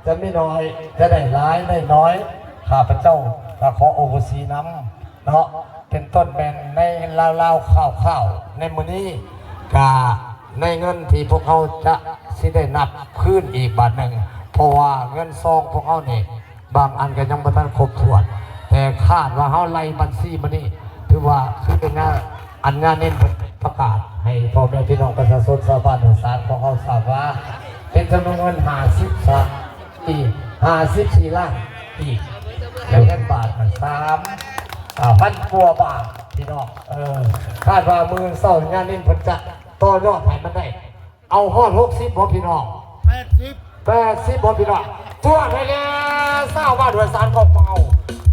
ຈະມີໜ້ອຍ ຈະໄດ້ຫຼາຍໄດ້ໜ້ອຍ ຂ້າພະເຈົ້າກໍຂໍໂອໂຫສິນຳເນາະ ເປັນຕົ້ນແມ່ນໃນລາວໆ ຄາວໆ ໃນມື້ນີ້ ກະໃນເງິນທີ່ພວກເຮົາຈະຊິໄດ້ນັບຄືນອີກບາດໜຶ່ງ ເພາະວ່າເງິນຊອງພວກເຮົານີ້ ບາງອັນກໍຍັງບໍ່ທັນຄົບຖ້ວນ ແຕ່ຄາດວ່າເຮົາໄລ່ບັນຊີມື້ນີ້ ຖືວ່າຄືເປັນງານ ອັນງານນີ້ເພິ່ນປະກາດໃຫ້ພໍ່ແມ່ພີ່ນ້ອງປະຊາຊົນຊາວບ້ານຫົວສານຂອງເຮົາຊາບວ່າ ເປັນຈຳນວນເງິນຫ້າສິບສາມປີ ຫ້າສິບສີ່ລ້ານກີບ ແລະ ເງິນບາດນັ້ນສາມ ອ່າ ພັນກວ່າບາດ ພີ່ນ້ອງ. ເອີ ຄາດວ່າມື້ເຊົ້າງານນີ້ເພິ່ນຈະຕໍ່ຍອດໃຫ້ມັນໄດ້ ເອົາຮອດຫົກສິບບໍ່ພີ່ນ້ອງ? ແປດສິບ ແປດສິບບໍ່ພີ່ນ້ອງ? ຈວດໃຫ້ແດ່ຊາວບ້ານຫ້ວຍສານຂອງເຮົາ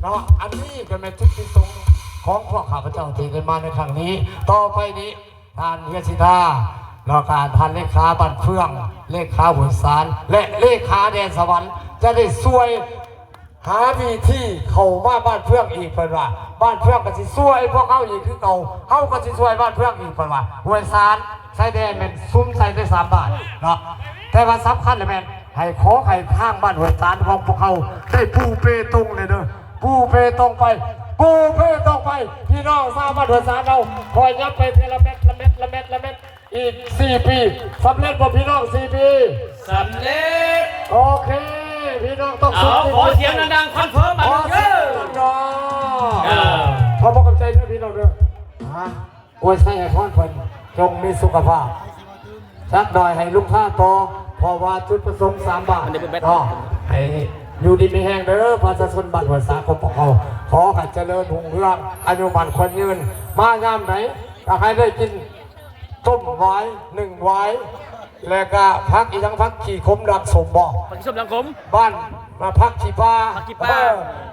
ເນາະ. ອັນນີ້ກໍແມ່ນຈຸດປະສົງຂອງພວກຂ້າພະເຈົ້າທີ່ໄດ້ມາໃນຄັ້ງນີ້. ຕໍ່ໄປນີ້ ທ່ານເຮືອນສິທາ ແລ້ວກໍທ່ານເລຂາບ້ານເຟືອງ ເລຂາຫ້ວຍສານ ແລະ ເລຂາແດນສະຫວັນ ຈະໄດ້ຊ່ວຍ ຫາວິທີເຂົ້າມາບ້ານເຟືອງອີກ ເພິ່ນວ່າ ບ້ານເຟືອງກໍຊິຊ່ວຍພວກເຮົາອີກຄືເກົ່າ ເຮົາກໍຊິຊ່ວຍບ້ານເຟືອງອີກ ເພິ່ນວ່າ ຫ້ວຍສານ ຊາຍແດນແມ່ນສຸມໃສ່ໄດ້ສາມບ້ານເນາະ ແຕ່ວ່າສຳຄັນລະແມ່ນໃຫ້ ຂໍໃຫ້ທາງບ້ານຫ້ວຍສານຂອງພວກເຮົາໄດ້ປູເປຕົງເລີຍເດີ ປູເປຕົງໄປ ປູເປຕົງໄປ ພີ່ນ້ອງຊາວບ້ານຫ້ວຍສານເຮົາ ຄ່ອຍຫຍັບໄປເທື່ອລະແມັດ ລະແມັດ ລະແມັດ ລະແມັດ ອີກສີ່ປີ ສຳເລັດບໍ່ພີ່ນ້ອງ ສີ່ປີ? ສຳເລັດ. ໂອເຄ ພີ່ນ້ອງຕ້ອງ ເອົາ ສຸດ ຂໍສຽງດັງໆ ຄອນເຟີມບາດໜຶ່ງເດີ. ຂອບໃຈເດີພີ່ນ້ອງເດີ. ອາ ອວຍໄຊໃຫ້ພອນເພິ່ນ ຈົ່ງມີສຸຂະພາບ ຈັກໜ້ອຍໃຫ້ລຸງພາຕໍ່ ເພາະວ່າຈຸດປະສົງສາມບາດເນາະ ໃຫ້ຢູ່ດີມີແຮງເດີ ປະຊາຊົນບ້ານຫ້ວຍສາຂອງພວກເຮົາ ຂໍໃຫ້ຈະເລີນຮຸ່ງເຮືອງ ອາຍຸໝັ້ນຂວັນຍືນ ມາຍາມໃດກໍໃຫ້ໄດ້ກິນ ຕົ້ມຫວາຍ ໜຶ້ງຫວາຍ ແລ້ວກະຜັກອີຫຍັງ ຜັກຂີ້ຂົມດັກສົ້ມບໍ? ຜັກຂີ້ສົ້ມດັກສົ້ມ ບ້ານ ຜັກຂີ້ປາ ຜັກຂີ້ປາ ເອີ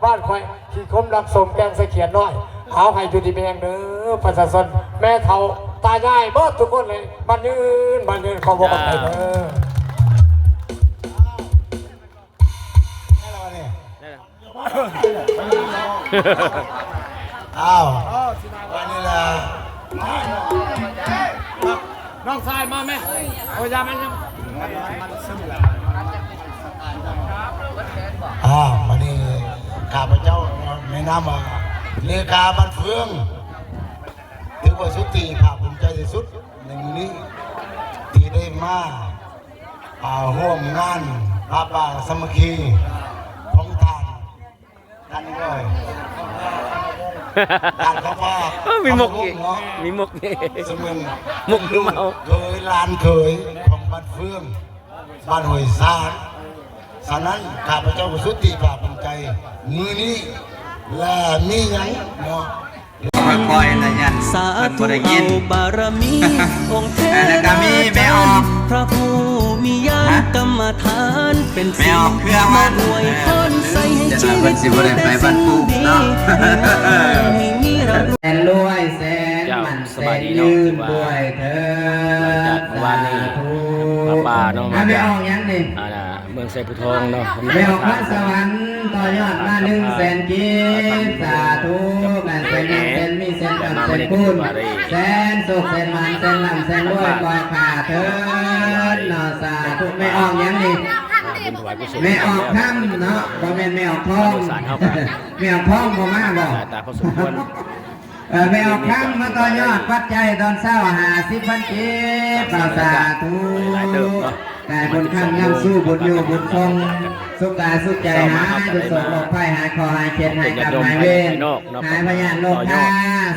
ບ້ານຂ້ອຍ ຂີ້ຂົມດັກສົ້ມ ແກງໃສ່ຂຽດນ້ອຍ. ເອົາ ໃຫ້ຢູ່ດີມີແຮງເດີ ປະຊາຊົນ ແມ່ເຖົ້າຕາຍາຍເບິດທຸກຄົນເລີຍ ໝັ້ນຍືນ ໝັ້ນຍືນ ຂໍບອກຂອບໃຈເດີ. ອ້າວ ບາດນີ້ລະ ນ້ອງຊາຍມາແມ່ ເອົາຢາມາ ອ້າວ ບາດນີ້ຂ້າພະເຈົ້າແນະນຳວ່າ ເລຂາບ້ານເຟືອງ ຖືວ່າສຸດທີ່ພາກພູມໃຈທີ່ສຸດໃນມື້ນີ້ ທີ່ໄດ້ມາ ອ່າ ຮ່ວມງານຜ້າປ່າສາມັກຄີຂອງທ່ານ ທ່ານນີ້ເລີຍ ທ່ານເຂົ້າປ່າ ເອີ ມີໝົກອີກ ເນາະ ມີໝົກອີກ ສະເໝືອນໝົກເມົາ ເຂີຍຫຼານເຂີຍຂອງບ້ານເຟືອງ ບ້ານຫ້ວຍສານ. ສະນັ້ນ ຂ້າພະເຈົ້າກໍສຸດທີ່ພາກພູມໃຈ ມື້ນີ້ ລະມີຫຍັງເນາະ ຄ່ອຍໆ ລະຢ້ານເພິ່ນບໍ່ໄດ້ຍິນ ເອີ ແລ້ວກໍມີແມ່ອອກ ແມ່ອອກເຄືອຫວານ ເອີ ຈັກໜ້ອຍເພິ່ນຊິບໍ່ໄດ້ໄປບ້ານປູເນາະ ແສນລວຍ ແສນໝັ້ນ ແສນຍືນດ້ວຍເທີ້ນ. ເຈົ້າ ສະບາຍດີເນາະ ຖືວ່າຫຼັງຈາກມື້ວານນີ້ ສາທຸ ພະປ່າເນາະ ມາຈາກ ແມ່ອອກຫຍັງນີ້ ອ່າ ເມືອງໄຊພູທອງເນາະ ແມ່ອອກພອນສະຫວັນ ຕໍ່ຍອດມາໜຶ່ງແສນກີບ ສາທຸ ແສນເງິນແສນມີ ແສນຄຳແສນຄູນ ແສນໂຊກແສນໝານ ແສນລ່ຳແສນລວຍ ຂໍຂ້າເທີ້ນເນາະ ສາທຸ. ແມ່ອອກຫຍັງນີ້ ແມ່ອອກຄຳເນາະ ບໍ່ແມ່ນແມ່ອອກທອງ ແມ່ອອກທອງບໍ່ມາບໍ່? ຫຼາຍຕາພໍສົມຄວນ. ເອີ ແມ່ອອກຄຳມາຕໍ່ຍອດປັດໄຈຕອນເຊົ້າ ຫ້າສິບພັນກີບ ສາທຸ ໄດ້ບຸນຄ້ຳນຳສູ່ ບຸນຢູ່ບຸນສົ່ງ ສຸກກາຍສຸກໃຈຫາຍ ທຸກໂສກໂລກໄພ ຫາຍເຄາະຫາຍເຂດ ຫາຍກຳຫາຍເວນ ຫາຍພະຍາດໂລຄາ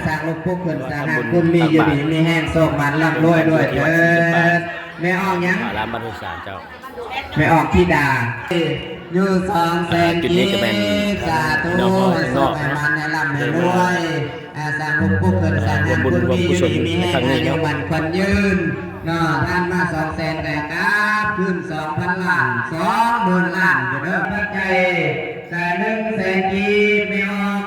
ສ້າງລູກປຸກຂຶ້ນ ສ້າງຫາກຄຸນມີ ຢູ່ດີມີແຮງ ໂຊກໝານລ່ຳລວຍດ້ວຍເທີ້ນ. ແມ່ອອກຫຍັງ? ອາລາມບ້ານຫ້ວຍສານເຈົ້າ. ແມ່ອອກທິດາ ຢູ່ສອງແສນ ອ່າ ຈຸດນີ້ກໍແມ່ນ ສາທຸ ເອີ ໃຫ້ໂຊກໃຫ້ໝານ ໃຫ້ລ່ຳໃຫ້ລວຍ ເອີ ສ້າງບຸນກຸສົນໃນຄັ້ງນີ້ເນາະ ໃຫ້ຢູ່ດີມີແຮງ ໃຫ້ອາຍຸໝັ້ນຂວັນຍືນເນາະ. ທ່ານມາສອງແສນ ກໍກັບຄືນສອງພັນລ້ານ ສອງໝື່ນລ້ານເດີ. ປັດໄຈກໍໜຶ່ງແສນກີບ ແມ່ອອກ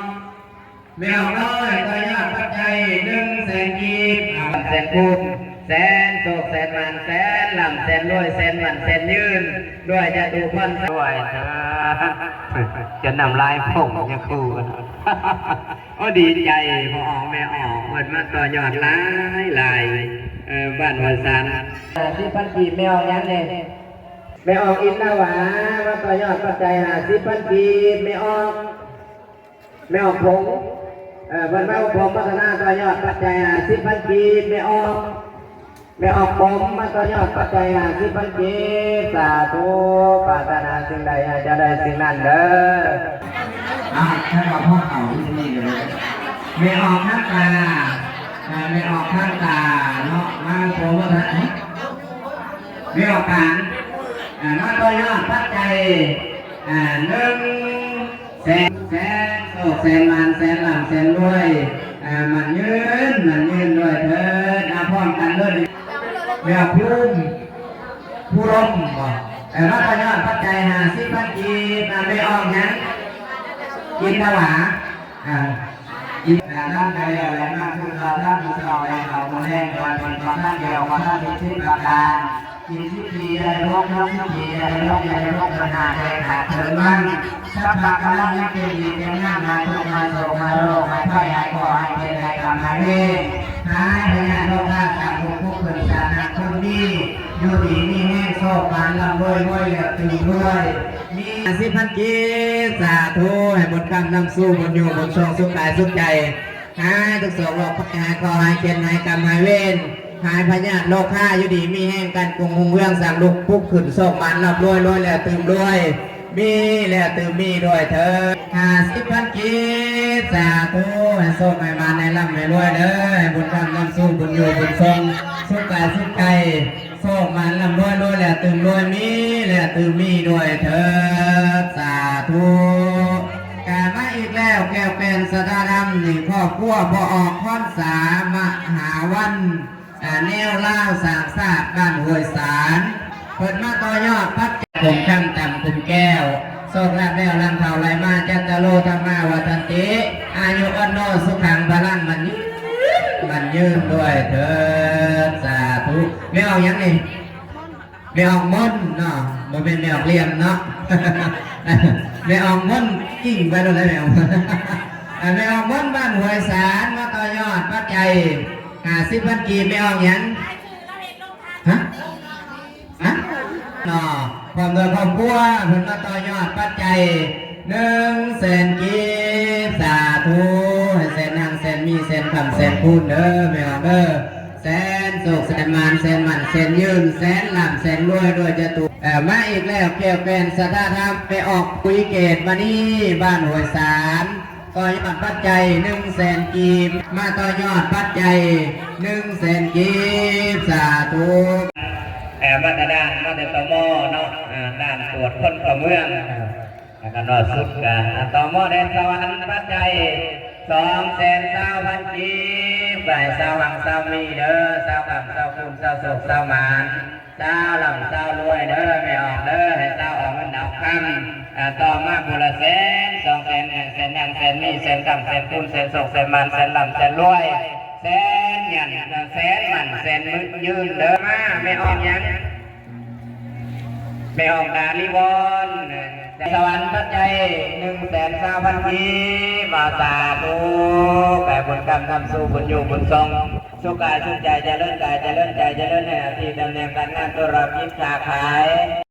ແມ່ອອກນ້ອຍ ຕໍ່ຍອດປັດໄຈໜຶ່ງແສນກີບ ແສນຄູນ ແສນໂຊກແສນໝານ ແສນລ່ຳແສນລວຍ ແສນໝັ້ນແສນຍືນ ດ້ວຍຈະຕຸພອນ ດ້ວຍເທີ້ນ ຈະນ້ຳລາຍຟົ້ງ ຈະຄູ ໂອ້ ດີໃຈ ພໍ່ອອກແມ່ອອກ ເພິ່ນມາຕໍ່ຍອດຫຼາຍໆ ເອີ ບ້ານຫ້ວຍສານ. ສິບພັນກີບ ແມ່ອອກຫຍັງແດ່? ແມ່ອອກອິນນາວາ ມາຕໍ່ຍອດປັດໄຈຫ້າສິບພັນກີບ ແມ່ອອກ ແມ່ອອກຜົງ ເອີ ເພິ່ນມາອົບຮົມພັດທະນາຕໍ່ຍອດປັດໄຈຫ້າສິບພັນກີບ ແມ່ອອກ ແມ່ອອກປົມ ມາຕໍ່ຍອດປັດໄຈຫ້າສິບພັນກີບ ສາທຸ ປາດຖະໜາສິ່ງໃດໃຫ້ເຈົ້າໄດ້ສິ່ງນັ້ນເດີ. ອ້າວ ໃຊ້ວ່າພວກເຂົາທີ່ນີ້ເລີຍ ແມ່ອອກທັງຕາ ເອີ ແມ່ອອກທັງຕາເນາະ ມາໂປຣໂມດ ແມ່ອອກການ ອ່າ ມາຕໍ່ຍອດປັດໄຈ ອ່າ ໜຶ່ງແສນ ແສນໂຊກແສນໝານ ແສນລ່ຳແສນລວຍ ອ່າ ໝັ້ນຍືນ ໝັ້ນຍືນດ້ວຍເທີດ ອ່າ ພ້ອມກັນເລີຍ ແມ່ອອກພູມ ພູລົມບໍ ເອີ ມາຕໍ່ຍອດປັດໄຈຫ້າສິບພັນກີບ ອ່າ ແມ່ອອກຫຍັງ ອິນທະວາ ອ່າ ອີກ ອ່າ ນຳໄປແລ້ວ ແລະ ມາຄືວ່າທຳມື້ເຊົ້າ ແລະ ເຂົ້າມື້ແລງ ແຕ່ວ່າເປັນຂອງທ່ານດຽວ ຂອງທ່ານມີສິບປະການ ກິນສິບສີ່ໄດ້ຫົກ ນອນສິບສີ່ໄດ້ຫົກ ໄດ້ຫົກ ເດີນໜ້າໄດ້ຂາດເທີນວັງ ສັບພະກຳລັງຍັງເປັນດີເປັນງາມ ມາທຸກ ມາໂສກ ມາໂລກ ມາໄພ ຫາຍເຄາະ ຫາຍເຈັບ ຫາຍກຳ ຫາຍເວນ ຫາຍພະຍາດໂລຄາ ສ້າງບຸນກຸດຂຶ້ນ ສ້າງນາຄຸນມີ ຢູ່ດີມີແຮງ ໂຊກໝານ ລ່ຳລວຍ ລວຍແລ້ວຕື່ມລວຍ ມີຫ້າສິບພັນກີບ ສາທຸ ໃຫ້ບຸນຄຳນຳສູ່ ບຸນຢູ່ບຸນສົ່ງ ສຸກກາຍສຸກໃຈ ຫາຍທຸກໂສກໂລກໄພ ຫາຍເຄາະຫາຍເຈັບ ຫາຍກຳຫາຍເວນ ຫາຍພະຍາດໂລຄາ ຢູ່ດີມີແຮງ ການກຸງຮຸ່ງເຮືອງ ສ້າງລຸກປຸກຂຶ້ນ ໂຊກໝານ ລ່ຳລວຍ ລວຍແລ້ວຕື່ມລວຍ ມີແລ້ວຕື່ມມີດ້ວຍເທີດ ຫ້າສິບພັນກີບ ສາທຸ ໃຫ້ໂຊກໃຫ້ໝານ ໃຫ້ລ່ຳໃຫ້ລວຍເດີ ໃຫ້ບຸນຄຳນຳສູ່ ບຸນຢູ່ບຸນສົ່ງ ສຸກກາຍສຸກໃຈ ໂຊກໝານ ລ່ຳລວຍ ລວຍແລ້ວຕື່ມລວຍ ມີແລ້ວຕື່ມມີດ້ວຍເທີດ ສາທຸ ກະມາອີກແລ້ວ ແກ້ວແກ່ນສະຖາທຳ ນີ້ຄອບຄົວພໍ່ອອກພອນສາ ມະຫາວັນ ອ່າ ແນວລາວສ້າງຊາດ ບ້ານຫ້ວຍສານ ເພິ່ນມາຕໍ່ຍອດປັດໄຈ ຄົມຄຳ ຕຳຄຸມແກ້ວ ໂຊກລາບແລ້ວຫຼັ່ງເຂົ້າໄຫຼມາ ຈັດຕະໂລທຳມາວັດທັນຕິ ອາຍຸວັນໂນສຸຂັງພະລັງ ໝັ້ນຍືນ ໝັ້ນຍືນດ້ວຍເທີດ ສາທຸ ແມ່ອອກຫຍັງນີ້? ແມ່ອອກມົນເນາະ ບໍ່ແມ່ນແມ່ອອກຫຼ່ຽມເນາະ ແມ່ອອກມົນ ກິ້ງໄປໂລດແລ້ວ ແມ່ອອກມົນ ອ່າ ແມ່ອອກມົນ ບ້ານຫ້ວຍສານ ມາຕໍ່ຍອດປັດໄຈຫ້າສິບພັນກີບ ແມ່ອອກຫຍັງ? ຮະ? ຮະ? ເນາະ ພ້ອມດ້ວຍຄອບຄົວ ເພິ່ນມາຕໍ່ຍອດປັດໄຈໜຶ່ງແສນກີບ ສາທຸ ໃຫ້ແສນຮັ່ງແສນມີ ແສນຄ້ຳແສນຄູນເດີ ແມ່ອອກເດີ ແສນໂຊກແສນໝານ ແສນໝັ້ນແສນຍືນ ແສນລ່ຳແສນລວຍ ລວຍຈະຕຸ ເອີ ມາອີກແລ້ວ ແກ້ວແກ່ນສະຖາທຳ ແມ່ອອກປຸຍເກດມະນີ ບ້ານຫ້ວຍສານ ຕໍ່ຍອດປັດໄຈໜຶ່ງແສນກີບ ມາຕໍ່ຍອດປັດໄຈໜຶ່ງແສນກີບ ສາທຸ ເອີ ມາແຕ່ດ່ານ ມາແຕ່ ຕມ ເນາະ ອ່າ ດ່ານກວດຄົນເຂົ້າເມືອງ ອ່າ ແລ້ວກໍນອດສຸດກະ ອ່າ ຕມ ແດນສະຫວັນ ປັດໄຈສອງແສນຊາວພັນກີບ ໃຫ້ຊາວຮັ່ງຊາວມີເດີ ຊາວຄ້ຳຊາວຄູນ ຊາວໂຊກຊາວໝານ ຊາວລ່ຳຊາວລວຍເດີ ແມ່ອອກເດີ ໃຫ້ຊາວອອກເງິນອອກຄຳ ອ່າ ຕໍ່ມາຜູ້ລະແສນ ສອງແສນ ແສນ ແສນຮັ່ງແສນມີ ແສນຄ້ຳແສນຄູນ ແສນໂຊກແສນໝານ ແສນລ່ຳແສນລວຍ ແສນຍືນ ແສນໝັ້ນແສນຍືນເດີ ມາ ແມ່ອອກຫຍັງ? ແມ່ອອກດາລີວອນ ສະຫວັນ ປັດໄຈໜຶ່ງແສນຊາວພັນກີບ ມາ ສາທຸ ໃຫ້ບຸນກຳນຳສູ່ ບຸນຢູ່ບຸນສົ່ງ ສຸກກາຍສຸກໃຈ ຈະເລີນກາຍຈະເລີນໃຈ ຈະເລີນໃນໜ້າທີ່ຕຳແໜ່ງການງານ ທຸລະກິດຄ້າຂາຍ